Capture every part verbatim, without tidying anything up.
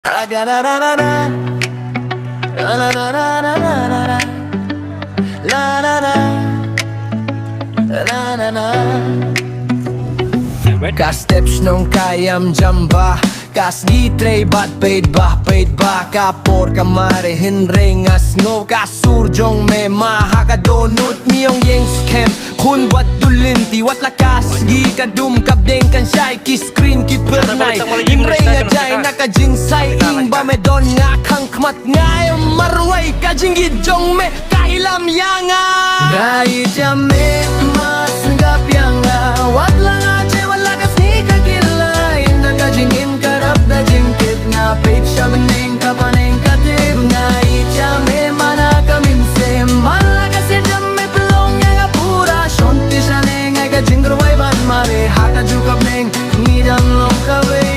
Ka step shnong ka ïam jam ba, ka sngi trei bad peit ba, peit ba ka por ka mare, hynrei nga sngew ka sur jong me ma ha ka dohnud. Me ong ïeng skhem khun wat dulin, te wat la ka sngi ka dum ka bdeng, kan shai ki screen ki pyrnai, hynrei nga jai na ka jingshai ïing ba me don. Nga khang khmat, nga ïa marwei, ka jingïeit jong me ka ïalam ïa nga. Nga ïeit ïa me ma sngap ïa nga, wat la nga jai, wat la ka sngi ka khlaiñ. Na ka jingim ka rap da jingkit, nga peit sha bneng, ka bneng ka tip. Nga ïeit ïa me ma na ka mynsiem, man la ka sien jam me pynlong ïa nga pura. Shong te shane nga ai ka jingrwai ban mare, ha kajuh ka bneng ngi dang long kawei.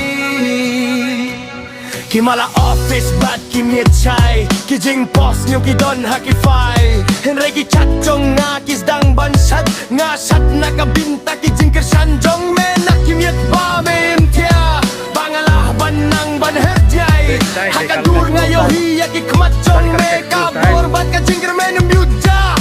Ki mala office bad ki miet shai, ki jingpos ñiuh ki don ha ki file, hynrei ki chat jong nga ki sdang ban shat. Nga shat na ka bynta ki jingkyrshan jong me na ki miet ba me im thiah, ba nga lah ban nang ban her jai. Ha ka dur nga ïohi ïa ki khmat jong me, ka bor bad ka jingkyrmen ym ïoh jia.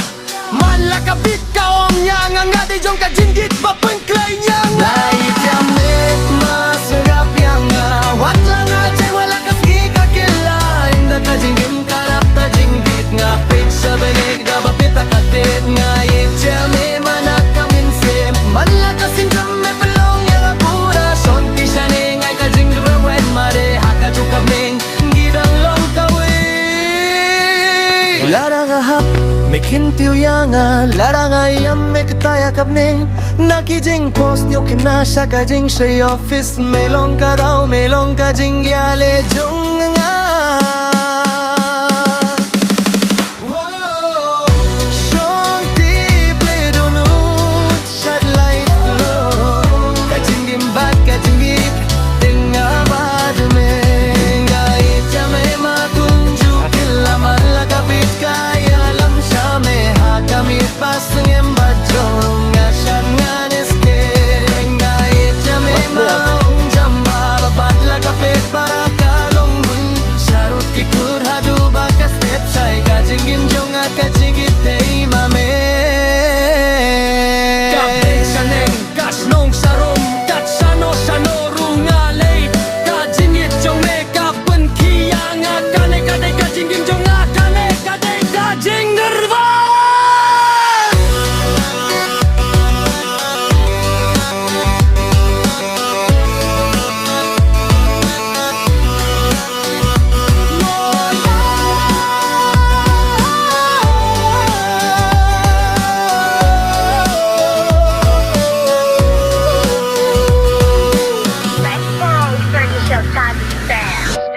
Man la ka bit ka ong ïa nga, nga dei jong ka jingïeit ba pynkhlaiñ ïa nga. Nga ïeit ïa me ma sngap ïa nga, wat la nga jai, wat la ka sngi ka khlaiñ. Da ka jingim ka rap da jingbit, nga peit sha bneng da ba peit ha ka tet. Nga ïeit ïa me ma na ka mynsiem, man la ka sien jam me pynlong ïa nga pura. Shong te shane nga ai ka jingrwai ban mare, ha kajuh ka bneng ngi dang long kawei. Lada nga hap, me kyntiew ïa nga, lada nga ïam, me kta ïa ka bneng. Na ki jingpos ñiuh kine sha ka jingshai office, me long ka daw, me long ka jingïaleh jong nga. Shong te Blei dohnud, shad lai thlot, ka jingim bad ka jingïeit, te nga bad me. Nga ïeit ïa me ma kumjuh ki lam, man la ka bit ka ïalam sha me, ha ka miet ba sngewbha jong nga, shan nga ne skhem. Nga ïeit ïa me ma ong jam ba, bad la ka peit ba ka long bun. Sharud ki kur haduh ba ka step shai, ka jingim jong nga ka jingïeit dei ma me. Ka bneng shaneng, ka shnong sharum, kat shano shano ruh nga leit. Ka jingïeit jong me ka pynkhih ïa nga, kane ka dei ka jingim jong nga, kane ka dei ka jingrwai. Let's go, Furniture Family Fans.